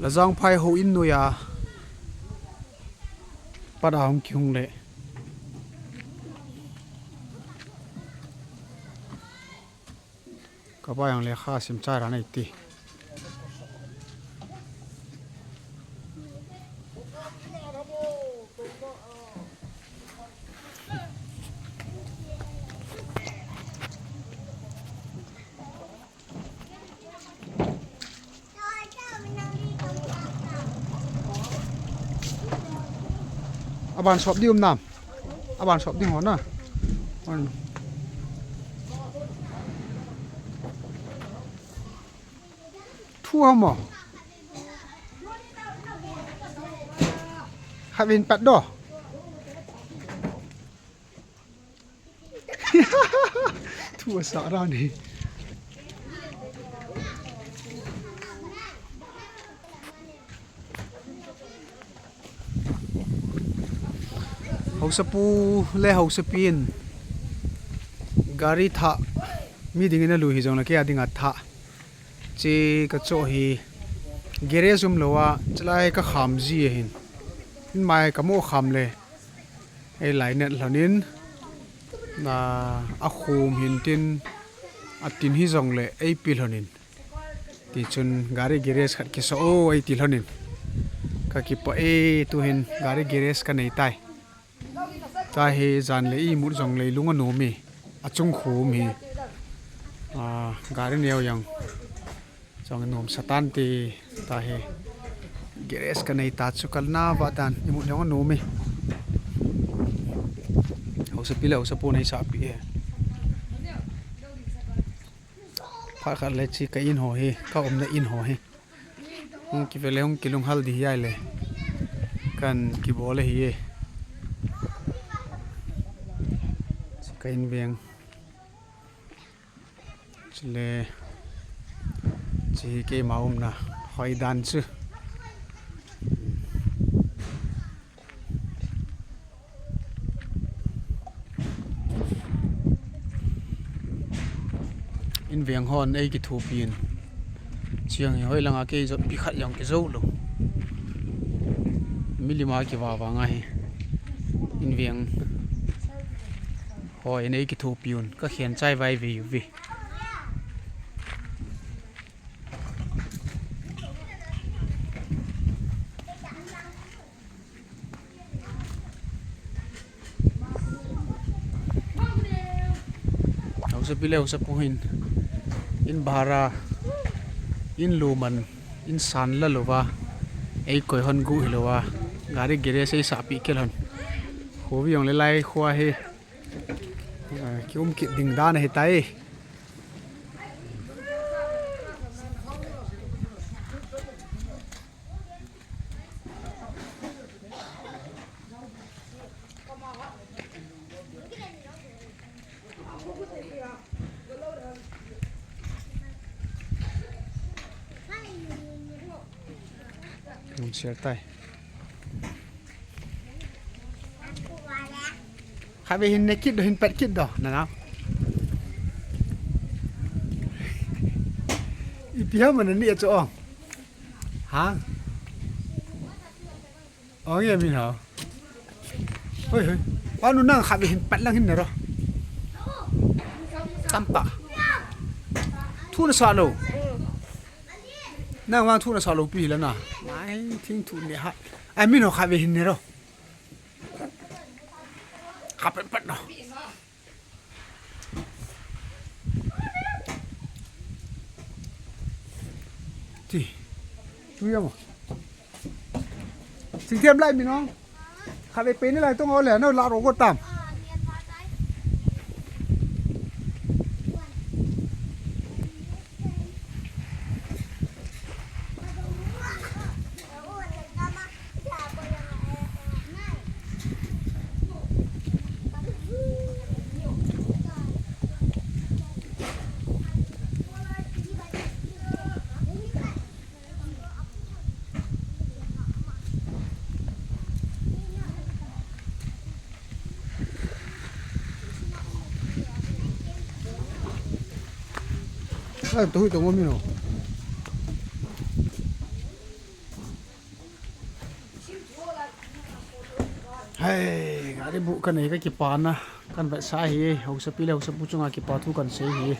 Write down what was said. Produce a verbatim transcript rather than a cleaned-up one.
Lajangphai houin noiya pat a hung kihung le. Kapa jong lekha sim chai ra nei ti. Aban sop ding um nam. Aban sop ding ho na. Thu ham mo. Khatvei hin pat doh. Thu asah dan hi. Haosapu le haosapi in gari thah, mi dingin alui hijongle kei a dinga thah. Che kachoh hi garage umlou a, chalai kakham ji ahin. Hin mai kamu kham le. Ei lainat lhonin, na, akhum hin tin, atin hijongle eipe lhonin. Tichun gari garage khat kiso o eiti lhonin. Kakipah e, tuhin gari garage kanei tai. Tahi jan le imut jongle lung anom e. Achung khum hi. A, gari neo jong. Chong nom satan ti tahi. Garage kanei ta chu kalna vah dan imut jong anom e. Haosapi le haosapu in eisahpi e. Phat khat le chi ka in ho hi, ka umna in ho hi. Hung kive le hung kilunghal ding hi ai le. Kan kibol ahi e. Chi ka in veng. Chule, chi hi keima umna, hoi dan chu. In veng hon eikithopi in. Chiang hi hoi langa kei jotpi khat jong kijou lou. Milim a kivah vang ahi. In veng hon eikithopi un. Kakhen chai vai ve uve. Haosapi le haosapu hin, in bhara, in luman, in san la louva, eikoi hon gu hilouva, gari garage eisahpi kit hon. Khovi jong le lai khoa hi, ah, kium kit ding dan ahitai. Hung share tai. Khatvei hin ne kit doh, hin pat kit doh, na na. Ipi ham nani acho ong. Ha? Ong e min hao. Hoi, hoi. Panu nang khatvei hin pat lang hin ne ro. Tampa. Thu nasa lou. Nang vang thu nasa lou pi la na. Mai thing thu ne ha. Ai min ho khatvei hin ne ro. Khatvei pat no. Ti. Tu ya mo. Sing tiam lai mi no. Khatvei pe ni lai tong o le no la ro go tam. Ai, tu hui tu ngomi no. Hei, gari bu kanei kakipana kan vetsah hi, haosapi le haosapu chunga kipa thu kan sei hi.